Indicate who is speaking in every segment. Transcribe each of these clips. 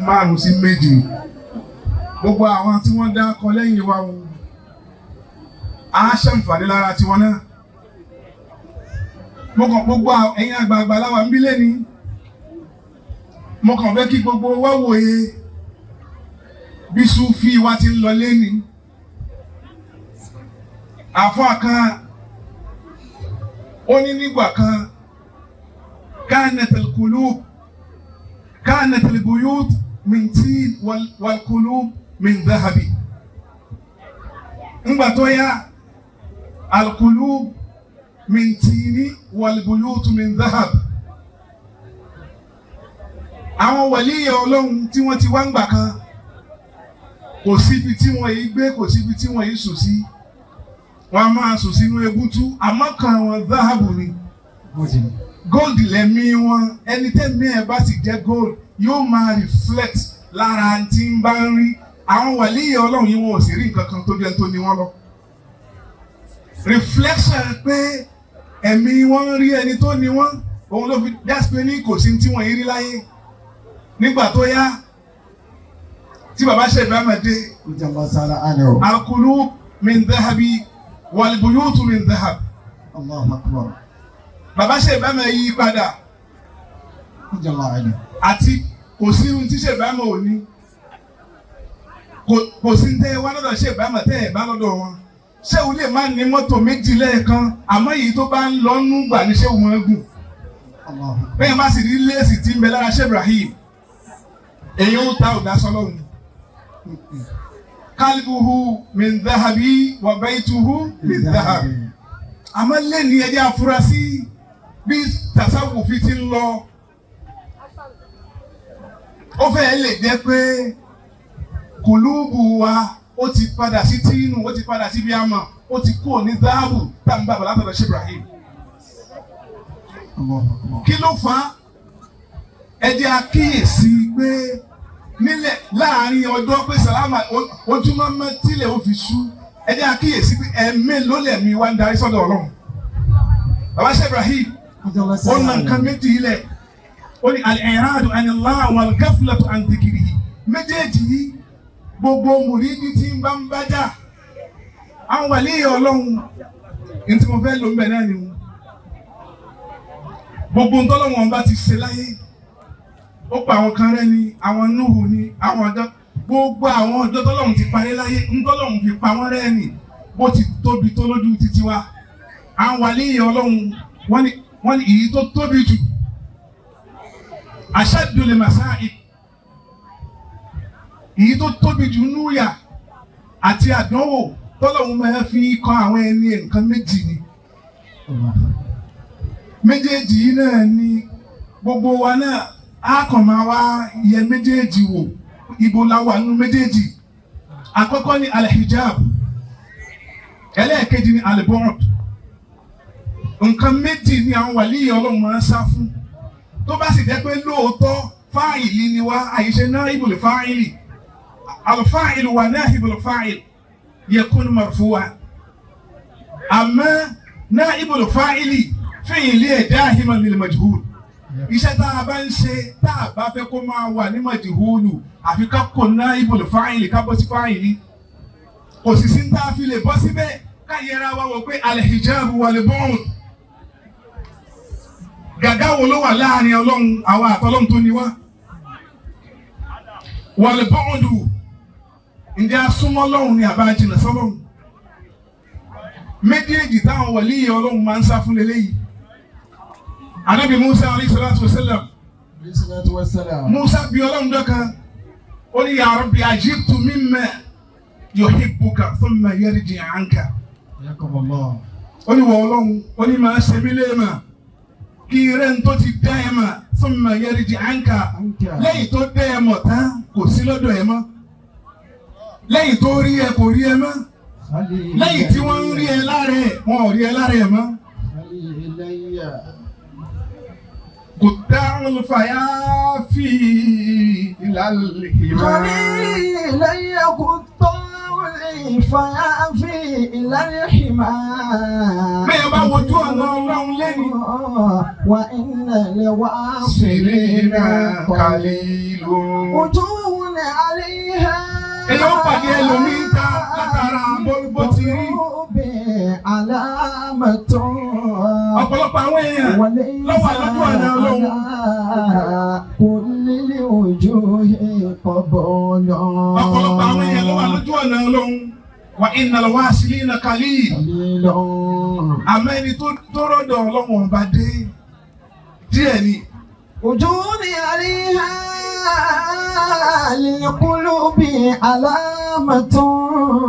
Speaker 1: 5 sí 7. Gbogbo àwọn tí wọ́n dá kọ lẹ́yìn wa o, á ṣàǹfààní lára tiwọn náà. Mo kàn gbogbo ẹ̀yin àgbààgbà láwa ń bí lẹ́ni. Mo kàn fẹ́ kí gbogbo wa wòye bí Sufi wa ti ń lọ lẹ́ni. Àfọ́ kan ó ní nígbà kan kánẹtẹl kulub kánẹtẹl buyut min tin wal kulub min dhahabi. Ńgbà tó yá, al kulub min tini wal buyut min dhahab. Àwọn wàlíyà Ọlọ́run tí wọ́n ti wá ń gbà kan, kò síbi tí wọ́n yìí gbé, kò síbi tí wọ́n yìí sùn sí. Wọ́n á máa sùn sínú ebútú, àmọ́ kan wọn záhàbù ni, gold lẹ́mí wọn. Ẹni tẹ́mi ẹ̀ bá sì jẹ́ gold, yóò máa reflect lára tí ń bá ń rí. Àwọn wàlíyà Ọlọ́run yìí, wọn ò sì rí nǹkan kan tó jẹ́ tó ní wọ́n lọ. Reflection pé ẹ̀mí wọn ń rí ẹni tó ní wọ́n, òun ló fi jásí pé ní kò sí tí wọ́n yìí rí láyé. Nígbà tó yá tí baba ṣe Ibrahim dé, al-qulub min dhahabi wal-buyutu min dhahab.
Speaker 2: Allahu akbar.
Speaker 1: Baba ṣe Ibrahim yí padà àti kò sí ohun tí ṣe Ibrahim ò ní, kò sí tẹ́ wá lọ́dọ̀ ṣe Ibrahim tẹ́ ẹ̀ bá lọ́dọ̀ wọn. Ṣéwù lè má ní mọ́tò méjì lẹ́ẹ̀kan, àmọ́ èyí tó bá ń lọ nú gbà ní ṣéwù wọn gùn. Bẹ́ẹ̀ má sì rí léèsì tí ń bẹ lára ṣe Ibrahim, èyí ń ta ọ̀dà sọlọ́run. Kálíbuhu min dhahabi wa baytuhu min dhahabi. Àmọ́ lẹ́ni ẹjẹ́ afurasí bí tasawufi ti ń lọ, ó fẹ́ẹ́ lè jẹ́ pé kùlùbù wa ó ti padà sí tínú, ó ti padà sí bí àmọ́ ó ti kúrò ní záàbù tá n bá bàlá tọ̀dọ̀ ṣe Ibrahim. Kí ló fà á? Ẹ jẹ́ àkíyèsí pé nílẹ̀ láàrin ọjọ́ pé sàlámà ojúmọ́ mọ́ tílẹ̀ ó fi ṣú, ẹ jẹ́ àkíyèsí pé ẹ̀mí ló lẹ̀mí wá ń darí sọ́dọ̀ Ọlọ́run. Bàbá ṣe Ibrahim, ó na nǹkan méjì ilẹ̀, ó ní al-i'radu anillah wal-ghaflatu an dhikrihi. Méjèèjì yìí, gbogbo mùrídìí tí ń bá ń bájà àwọn wàlíì Ọlọ́run ní tí mo fẹ́ lò ń bẹ̀ náà ni wọn. Gbogbo ntọ́lọ́wọ́n bá ti ṣe láyé, ó pa àwọn kan rẹ́ ni, àwọn Núhù ni, àwọn ọjọ́, gbogbo àwọn ọjọ́ tọ́lọ́run ti parí láyé, ntọ́lọ́run fi pa wọ́n rẹ́ ni bó ti tóbi tó lójú títí wa. Àwọn wàlíì Ọlọ́run, wọ́n ní èyí tó tóbi jù, ashaddul masa'ib, èyí tó tóbi jù núyà àti àdánwò tọ́lọ́run máa fi kan àwọn ẹni, nǹkan méjì ni. Méjèèjì yìí náà ni gbogbo wa náà á kàn máa wá yẹ méjèèjì wò, ibo la wà nínú méjèèjì. Àkọ́kọ́ ni alhijab, ẹlẹ́ẹ̀kejì ni albu'd. Nǹkan méjì ni àwọn wàlíì Ọlọ́run máa ń sá fún. Tó bá sì jẹ́ pé lóòótọ́ fáìlì ni wá, àyíṣe naibul fáìlì, alfáìlì wà naibul fáìlì yakun marfu'a, àmọ́ naibul fáìlì fíìlì ẹ̀ dahiman lil majhul. Iṣẹ́ tá a bá ń ṣe, tá a bá fẹ́ kó máa wà ní majhulu, àfi ká kó naibul fáìlì, ká bọ́ sí fáìlì. Kò sì sí tá a fi lè bọ́ síbẹ̀, ká yẹra wa wò pé alhijab wal bu'd, gàgá wo ló wà láàrin Ọlọ́run àwa àtọlọ́run tó ní wá? Wal bu'du, ǹjẹ́ asúnmọ́ Ọlọ́run ni àbá jìnnà sọ́lọ́run? Méjèèjì táwọn wàlíì Ọlọ́run máa ń sá fún lélẹ́yìí. Anabi Musa alayhi salatu wa salam, Musa bí Ọlọ́run dọ́kan, ó ní ya Rabbi ajibtu mimma yuhibbuka thumma yarji anka. Ó ní wọ Ọlọ́run, ó ní máa ṣe mí léèmà kí rẹ̀ ń tó ti dá ẹ mà, thumma yarji anka, lẹ́yìn tó dá ẹ mọ̀ tán, kò sí lọ́dọ̀ ẹ mọ́, lẹ́yìn tó rí ẹ, kò rí ẹ mọ́, lẹ́yìn tí wọ́n ń rí ẹ lára ẹ, wọn ò rí ẹ lára ẹ mọ́. قطاع الفيافي إلى الهمام.
Speaker 2: إلي قطاع الفيافي إلى الحمى.
Speaker 1: Bẹ́ẹ̀ bá wojú ọ̀nà Ọlọ́run lẹ́nu.
Speaker 2: وإن الواصلين قليل.
Speaker 1: Kàlílù.
Speaker 2: وجوه عليها.
Speaker 1: Èyí ó pàdé ẹlòmíín ta látara bó ti rí.
Speaker 2: علامة.
Speaker 1: Ọ̀pọ̀lọpọ̀ àwọn èèyàn
Speaker 2: وليس
Speaker 1: lọ́wọ́ lójú ọ̀nà Ọlọ́run.
Speaker 2: على كل الوجوه قبول.
Speaker 1: Ọ̀pọ̀lọpọ̀ àwọn èèyàn ló wà lójú ọ̀nà Ọlọ́run. Wa innal wasilina qalil.
Speaker 2: قليل.
Speaker 1: Àmọ́ ẹni tó rọ́dọ̀ Ọlọ́run ọba dé díẹ̀ ni.
Speaker 2: وجوه عليها للقلوب علامة.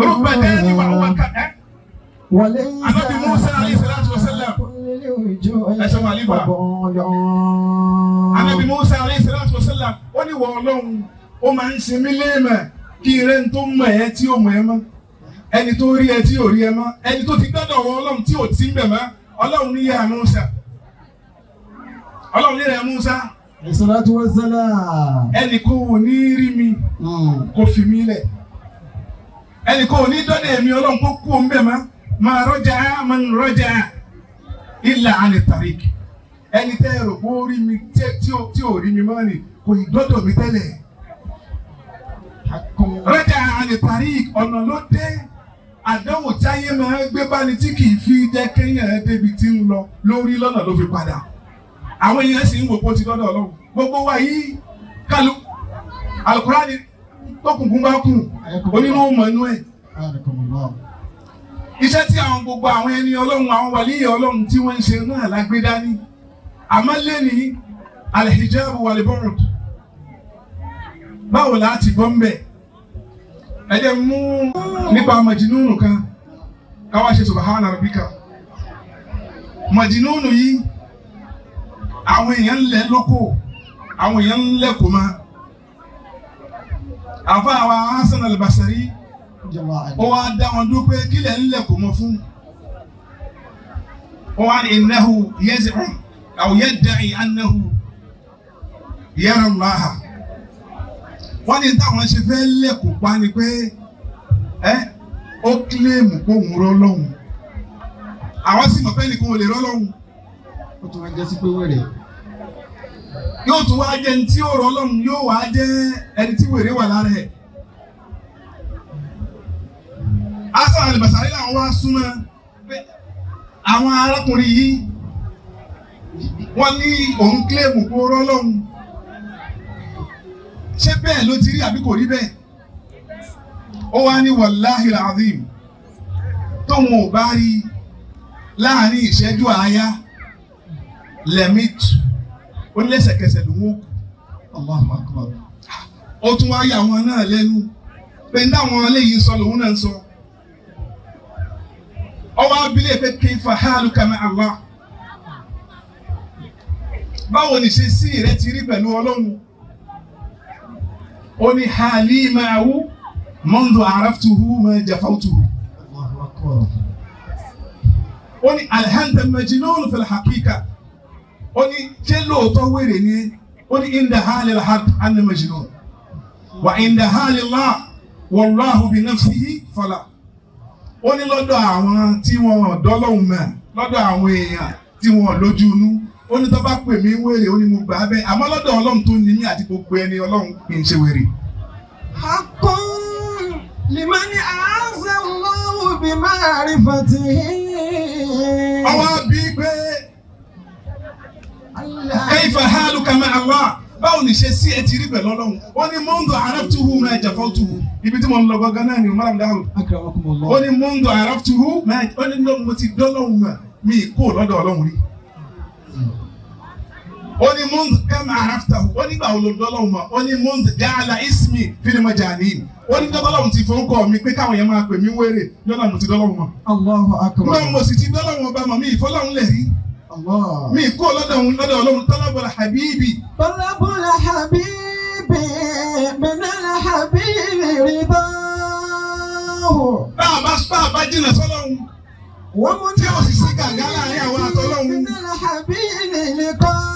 Speaker 1: Rúbà dẹ́ni wà wà ká ẹ́.
Speaker 2: وليس
Speaker 1: Ànábì Musa alayhi salatu wa salam.
Speaker 2: كل الوجوه
Speaker 1: Ẹ ṣeun, Àlífà.
Speaker 2: قبول.
Speaker 1: Ànábì Musa alayhi salatu wa salam ó ní wọ Ọlọ́run, ó máa ń ṣe mí léèmọ̀ kí irẹ́ ń tó mọ̀ ẹ́ tí ó mọ̀ ẹ́ mọ́, ẹni tó rí ẹ tí ò rí ẹ mọ́, ẹni tó ti gbọ́dọ̀ wọ Ọlọ́run tí ò tí ń bẹ̀ mọ́. Ọlọ́run ní yà Musa, Ọlọ́run ní rẹ̀ Musa,
Speaker 2: الصلاة والسلام.
Speaker 1: ẹnì kò wò ní rí mi kò fi mí lẹ̀, ẹnì kò ní dọ́dẹ̀ èmi Ọlọ́run kó kú òun bẹ̀ mọ́. Máa rọ́jà man rọ́jà illa ani tariq, ẹni tẹ́ ẹ rò pé ó rí mi tí ò rí mi mọ́ ni kò ì dọ́dọ̀ mi tẹ́lẹ̀.
Speaker 2: حق.
Speaker 1: Rọ́jà ani tariq, ọ̀nà ló dé. Àdánwò táyé máa ń gbé báni tí kì í fi jẹ́ kéèyàn débi tí ń lọ lórí lọ́nà ló fi padà. Àwọn èèyàn sì ń wò pé ó ti dọ́dọ̀ Ọlọ́run. Gbogbo wa yìí kálu alukurani tó kùnkùn bá kùn onínú mọ̀ inú ẹ̀.
Speaker 2: باركم الله.
Speaker 1: Iṣẹ́ tí àwọn gbogbo àwọn ẹni Ọlọ́run, àwọn wàlíyé Ọlọ́run tí wọ́n ń ṣe náà lágbé dání. Àmọ́ lẹ́ni alhijabu wal-bu'd, báwo la ti gbọ́ ń bẹ̀? Ẹ jẹ́ mú nípa majinúnù kan káwá ṣe subhana rabbika. Majinúnù yìí, àwọn èèyàn ń lẹ lóko, àwọn èèyàn ń lẹ kò má. Àfa àwa Hasan al-Basri ó wá dá wọn dúró pé kílẹ̀ ń lẹ̀ kò mọ́ fún. Ó wá ní innahu yaz'um aw yadda'i annahu yara Allaha. Wọ́n ní táwọn ṣe fẹ́ lẹ̀ kó pa ni pé ẹ ó kílèmù pé òun rọ́ lọ́hùn. Àwọn sì mọ̀ pé nìkan ò lè rọ́ lọ́hùn.
Speaker 2: Ó tún wá jẹ́ sí pé wèrè.
Speaker 1: Yóò tún wá jẹ́ ẹni tí ó rọ́ lọ́hùn, yóò wá jẹ́ ẹni tí wèrè wà lára ẹ̀. Hasan al-Basri làwọn wá súnmọ́ pé àwọn arákùnrin yìí, wọ́n ní òun kílèmù kó rọ́lọ́hun, ṣé bẹ́ẹ̀ ló ti rí àbí kò rí bẹ́ẹ̀? Ó wá ní wàláhì azim, tóun ò bá rí láàrin ìṣẹ́jú àáyá lẹ́mìtì, ó ní lẹ́sẹ̀kẹsẹ̀ lòun ó kú.
Speaker 2: Allahu akbar.
Speaker 1: Ó tún wá yà wọn náà lẹ́nu pé ní táwọn eléyìí ń sọ lòun náà ń sọ. Ọwọ́ abilé pé kayfa haluka ma'a Allah, báwo ni ṣe sí rẹ ti rí pẹ̀lú Ọlọ́run? Ó ní hali ma'ahu mundu araftuhu ma jafawtuhu.
Speaker 2: Allahu akbar.
Speaker 1: Ó ní alhanta majnun fil haqiqa, ó ní ṣé lóòótọ́ wèrè ni? Ó ní inda hali al-haq anna majnun wa inda hali Allah wallahu bi nafsihi fala. Ó ní lọ́dọ̀ àwọn tí wọ́n dọ́lọ́hùn mọ̀, lọ́dọ̀ àwọn èèyàn tí wọ́n lójú inú, ó ní tó bá pè mí wèrè, ó ní mo gbà á bẹ́ẹ̀, àmọ́ lọ́dọ̀ Ọlọ́run tó ní mí àti gbogbo ẹni Ọlọ́run kì í ṣe wèrè.
Speaker 2: حق لمن أعز الله بمعرفته.
Speaker 1: Ọwọ́ bí pé kayfa haluka ma'a Allah, báwo ni ṣe sí ẹ ti rí pẹ̀lú Ọlọ́run? Ó ní mundu araftuhu ma jafawtuhu. Ibi tí mo ń lọ gangan náà ni Malam Dawud.
Speaker 2: أكرمكم الله.
Speaker 1: Ó ní mundu araftuhu ma, ó ní lọ́mọ mo ti dọ́lọ́hùn mọ̀, mi kó lọ́dọ̀ Ọlọ́run rí. Ó ní mundu kam araftahu, ó ní gbà wo ló dọ́lọ́hùn mọ̀? Ó ní mundu ja'ala ismi fil majanin, ó ní dọ́lọ́hùn ti forúkọ mi pé káwọn yẹn máa pè mí wéré lọ́nà mo ti dọ́lọ́hùn mọ̀.
Speaker 2: الله أكبر.
Speaker 1: Nígbà mo sì ti dọ́lọ́hùn ọba mọ̀, mi ìfọlọ́hùn lẹ̀ rí.
Speaker 2: الله.
Speaker 1: Mi kó lọ́dọ̀ òun lọ́dọ̀ Ọlọ́run talabul habibi.
Speaker 2: طلب الحبيب من الحبيب رضاه.
Speaker 1: Bá a bá jìnnà sọ́lọ́hun
Speaker 2: ومن
Speaker 1: tí ó sì sí gàgá láàrin àwọn àtọ́lọ́hun.
Speaker 2: من الحبيب لقاه.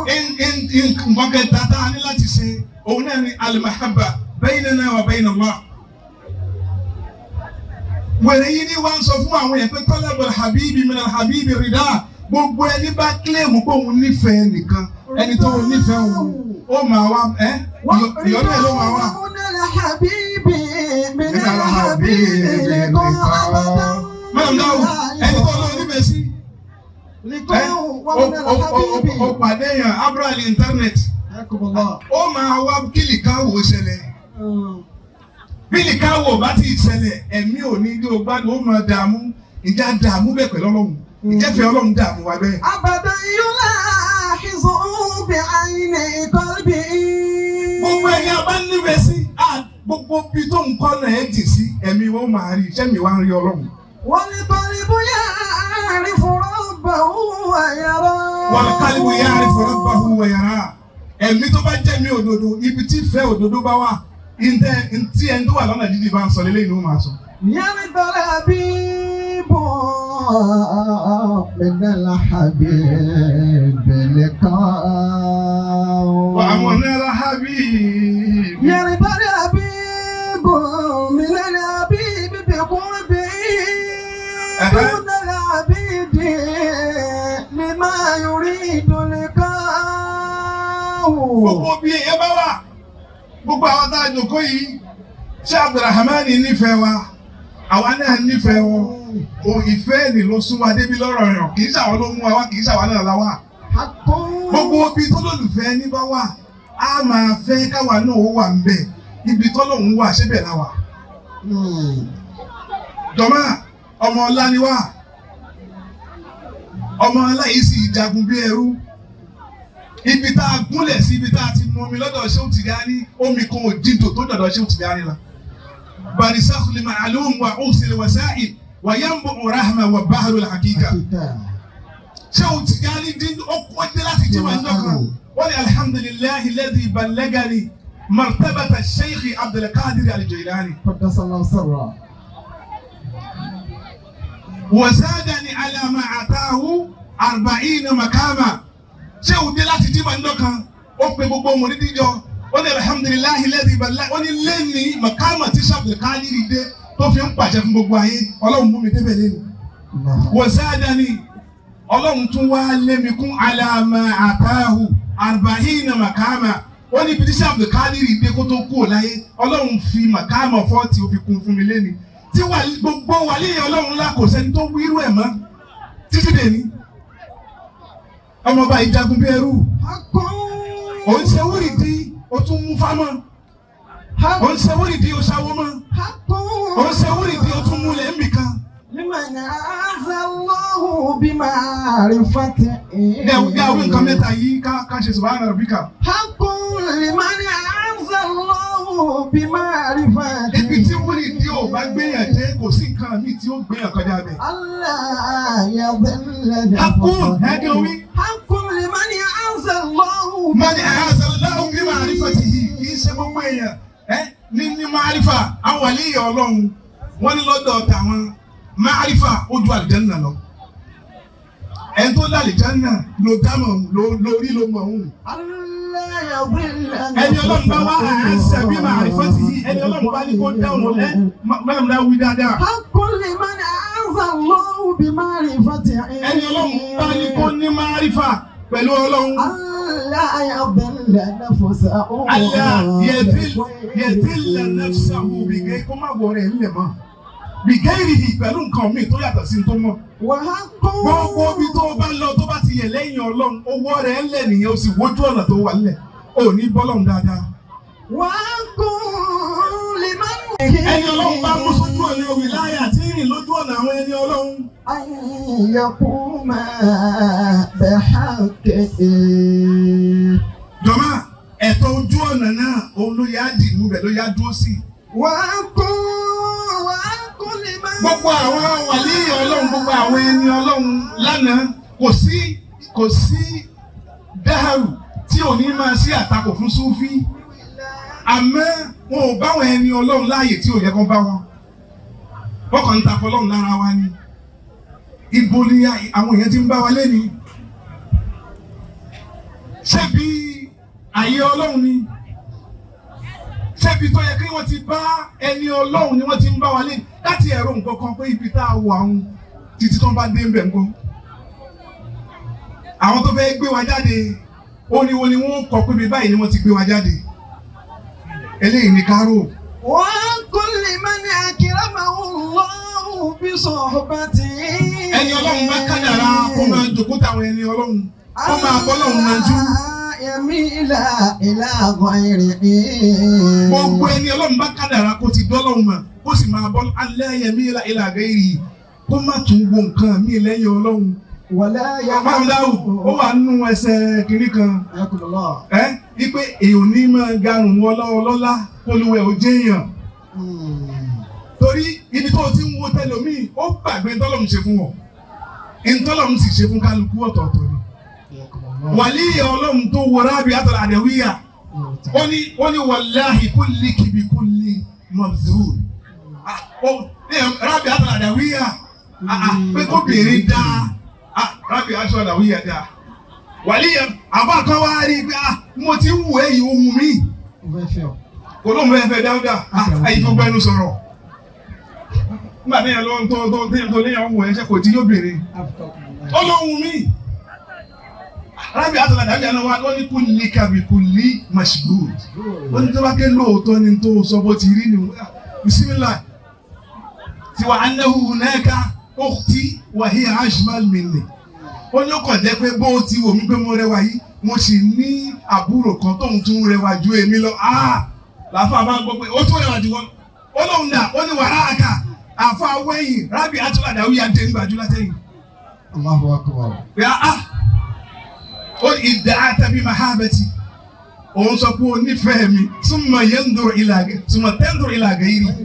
Speaker 1: Nǹkan kẹta tá a ní láti ṣe òun náà ni al-mahabba baynana wa bayna Allah. Wèrè yìí ni wọ́n ń sọ fún àwọn yẹn pé talabul habibi minal habibi rida. Gbogbo ẹni bá kílèmù pé òun nífẹ̀ẹ́ nìkan, ẹni tó ń nífẹ̀ẹ́ òun, ó máa wá ẹ́ ìyọ́nú ẹ̀ ló máa wá.
Speaker 2: ومنى الحبيب من الحبيب لقاء أبدا.
Speaker 1: Mọ̀nà dáhùn, ẹni tó lọ nífẹ̀ẹ́ sí.
Speaker 2: لقاء ومنى الحبيب.
Speaker 1: Ó pàdé yàn abraham internet.
Speaker 2: حياكم الله.
Speaker 1: Ó máa wá kílì káwò ṣẹlẹ̀. Bílì káwò bá ti ṣẹlẹ̀, ẹ̀mí ò ní ní o gbádùn, ó máa dààmú. Ìjà dààmú bẹ́ẹ̀ pẹ̀lú Ọlọ́run. Ìjẹ́fẹ́ Ọlọ́run dààmú wa bẹ́ẹ̀.
Speaker 2: أبدا يلاحظ بعين قلبه.
Speaker 1: Gbogbo ẹni a bá nífẹ̀ẹ́ sí, gbogbo bí tó ń kọ́ náà ẹ̀ jì sí, ẹ̀mí wọn máa rí, iṣẹ́ mi wá ń rí Ọlọ́run.
Speaker 2: والقلب يعرف ربه ويراه.
Speaker 1: Wal qalbu ya'rifu rabbahu wa yara. Ẹ̀mí tó bá jẹ́ mi òdodo, ibi tí ìfẹ́ òdodo bá wà, ntẹ́ ntí ẹni tó wà lọ́nà jíjìn bá ń sọ lélẹ́yìn ló máa sọ.
Speaker 2: يرضى الحبيب من الحبيب لقاء.
Speaker 1: Àwọn náírà hábì.
Speaker 2: يرضى الحبيب من الحبيب بقربه دون العبيد لما يريد لقاءه.
Speaker 1: Gbogbo bí èèyàn bá wà, gbogbo àwọn tá a jòkó yìí, ṣé Abdulrahman nífẹ̀ẹ́ wa? Àwa náà nífẹ̀ẹ́ wọn. O ìfẹ́ ni ló sún wa débi lọ́rọ̀ yàn, kì í ṣàwọn ló mú wa wá, kì í ṣàwọn náà la wá.
Speaker 2: حق.
Speaker 1: Gbogbo ibi tó lólùfẹ́ ní bá wà, á máa fẹ́ káwa náà ó wà ń bẹ̀. Ibi tọ́lọ́hún wà ṣébẹ̀ la wà. Jọ̀mọ́, ọmọ ọlá ni wá. Ọmọ ọlá yìí sì jagun bí ẹrú. Ibi tá a gúnlẹ̀ sí, ibi tá a ti mú omi lọ́dọ̀ Ṣéhù Tìjání, omi kan ò jíndò tó dọ̀dọ̀ Ṣéhù Tìjání la. Barisakh li ma'lum wa usil wasa'il wa yanbu'u rahma wa bahrul haqiqa. Ṣéhù Tìjání dín ó kó dé láti jí wàá lọ́kàn. Wọ́n ní alhamdulillahi alladhi ballagani martabata Sheikh Abdulkadir al-Jilani.
Speaker 2: قدس الله سره.
Speaker 1: Wazadani ala ma atahu arba'ina makama. Ṣé o dé láti jí màá lọ́kàn? Ó pe gbogbo mùrídìí jọ. Ó ní alhamdulillahi alladhi balla. Ó ní lẹ́ni makama tí Abdulkadir dé tó fi ń pàṣẹ fún gbogbo ayé. Ọlọ́run mú mi débẹ̀ lẹ́nu. Wazadani, Ọlọ́run tún wá lé mi kún ala ma atahu arba'ina makama. Ó ní ibi tí Abdulkadir dé kó tó kú láyé. Ọlọ́run fi makama 40 ó fi kún fún mi lẹ́ni tí gbogbo wàlíì Ọlọ́run ńlá kò sẹ́ni tó wíru ẹ̀ mọ́ títí dèní. Ọmọọba ìjagun bí ẹrú,
Speaker 2: حق.
Speaker 1: òun ṣe wúrìdí, ó tún mú fámọ́, òun ṣe wúrìdí, ó ṣàwó mọ́,
Speaker 2: حق.
Speaker 1: òun ṣe wúrìdí, ó tún múlẹ̀ ń bìkan.
Speaker 2: لمن أعز الله بمعرفته.
Speaker 1: Ní àwọn nǹkan mẹ́ta yìí ká ṣe subhana rabbika.
Speaker 2: حق لمن أعز الله بمعرفته.
Speaker 1: Ibi tí wúrìdí ò bá gbéyàn dé, kò sí nǹkan míì tí ó gbéyàn kọjá bẹ̀.
Speaker 2: ألا يضل.
Speaker 1: حق ẹ̀ẹ́dẹ̀ wí.
Speaker 2: حق لمن أعز الله.
Speaker 1: Mani àhàzàláhùn bí màrífà ti yìí kì í ṣe gbogbo èèyàn ẹ ní màrífà. Àwọn wàlíyà Ọlọ́run wọ́n ní lọ́dọ̀ tàwọn màrífà ó ju àlìjánná lọ. Ẹni tó lálìjánná ló dámọ̀ lórí ló mọ̀ òun.
Speaker 2: ألا يضل.
Speaker 1: Ẹni Ọlọ́run bá wá àhàzà bí màrífà ti yìí, ẹni Ọlọ́run bá ní kó dáhùn ẹ mẹ́rin náà wí dáadáa.
Speaker 2: حق لمن أعز الله بمعرفته.
Speaker 1: Ẹni Ọlọ́run bá ní kó ní màrífà pẹ̀lú Ọlọ́run.
Speaker 2: ألا يضل نفسه.
Speaker 1: Allah yẹtìlẹ̀ nafsahu bìgẹ́ kó má wọ rẹ̀ ńlẹ̀ mọ́ bìgẹ́rìhì pẹ̀lú nǹkan míì tó yàtọ̀ sí tó mọ̀.
Speaker 2: وحق.
Speaker 1: Gbogbo ibi tó o bá lọ tó bá ti yẹ lẹ́yìn Ọlọ́run, owó rẹ̀ ńlẹ̀ nìyẹn, o sì wojú ọ̀nà tó wà ńlẹ̀ ò ní bọ́lọ́run dáadáa.
Speaker 2: وحق لمن.
Speaker 1: Ẹni Ọlọ́run bá mú sójú ọ̀nà wìláyà tí ń rìn lójú ọ̀nà àwọn ẹni Ọlọ́run.
Speaker 2: أن يقوم بحقه.
Speaker 1: Jọ̀mọ́, ẹ̀tọ́ ojú ọ̀nà náà òun ló yá dì mú bẹ̀ ló yá dúró sí.
Speaker 2: وحق وحق لمن.
Speaker 1: Gbogbo àwọn wàlíì Ọlọ́run, gbogbo àwọn ẹni Ọlọ́run lánàá, kò sí dáhàrù tí ò ní máa sí àtakò fún súfí, àmọ́ wọn ò báwọn ẹni Ọlọ́run láàyè tí ò yẹ kó bá wọn. Wọ́n kàn ń takò Ọlọ́run lára wa ni. Ibo ni àwọn èèyàn ti ń bá wa lé ni? Ṣé bí àyè Ọlọ́run ni? Ṣébi tó yẹ kí wọ́n ti bá ẹni Ọlọ́run ni wọ́n ti ń bá wa lé láti ẹ̀rọ nǹkan kan pé ibi tá a wà ń títí tó ń bá dé ń bẹ̀ ńkọ́. Àwọn tó fẹ́ gbé wa jáde, ó ní wo ni wọ́n kọ pé ibi báyìí ni wọ́n ti gbé wa jáde. Eléyìí ni kárò.
Speaker 2: وكل من أكرمه الله بصحبته.
Speaker 1: Ẹni Ọlọ́run bá kádàrá kó máa jòkó táwọn ẹni Ọlọ́run, kó máa bọ́ Ọlọ́run ranjú.
Speaker 2: يميل إلى غيره.
Speaker 1: Gbogbo ẹni Ọlọ́run bá kádàrá kó ti dọ́lọ́run mọ̀, kó sì máa bọ́ alẹ́ yẹmí ilà gẹ́rì, kó má tún wo nǹkan míì lẹ́yìn Ọlọ́run.
Speaker 2: ولا
Speaker 1: Máwùdáwù ó wà nínú ẹsẹ̀ kìnní kan.
Speaker 2: حياكم الله.
Speaker 1: Ẹ wípé èèyàn ní máa garùn wọn lọ́wọ́ lọ́lá kólúwẹ̀ ò jẹ́yàn, torí ibi tó o ti ń wo tẹlòmíì, ó gbàgbé ntọ́lọ́run ṣe fún wọn. Ntọ́lọ́run sì ṣe fún kálukú ọ̀tọ̀ọ̀tọ̀ ni.
Speaker 2: حياكم الله.
Speaker 1: Wàlíì Ọlọ́run tó wọ Rábì àtàlà àdẹ̀wíyà, ó ní wàláhì kulli kìbí kulli mabzul. Rábì àtàlà àdẹ̀wíyà, pé kó bèrè dáa. Rábì àtàlà àdẹ̀wíyà dáa. Wàlíì àbá kan wá rí i pé mo ti ń wù ẹ́ yìí, ohun mi kò lóun fẹ́ fẹ́ Dáúdà àyè tó gbẹnu sọ̀rọ̀ nígbà tí yẹn lọ tó tó tó léyàn wù ẹ́ ṣe kò tí yóò béèrè ó lóhun mi. Rábì àtàlà àdẹ̀wíyà náà wá, ó ní kulli kàbí kulli mashghul. Ó ní tó bá ké lóòótọ́ ni tó sọ bó ti rí ni, bisimilah tiwa annahu hunaka ukhti wa hiya ajmal minni. Ó ní ó kàn jẹ́ pé bó ti wò mí pé mo rẹwà yìí, mo sì ní àbúrò kan tóun tún rẹwà ju èmi lọ. Làáfà bá gbọ́ pé ó tún rẹwà jù wọn, ó lóun dà, ó ní wàrà àkà àfa wẹ̀yìn Rábì àtàlà àdàwíyà dé nígbàjú látẹ̀yìn.
Speaker 2: الله أكبر.
Speaker 1: Pé ó ní ìdá tàbí mahabati, òun sọ pé ó nífẹ̀ẹ́ mi, súnmọ́ yẹn ń dúró ìlàgẹ̀, súnmọ́ tẹ́ ń dúró ìlàgẹ̀ yìí.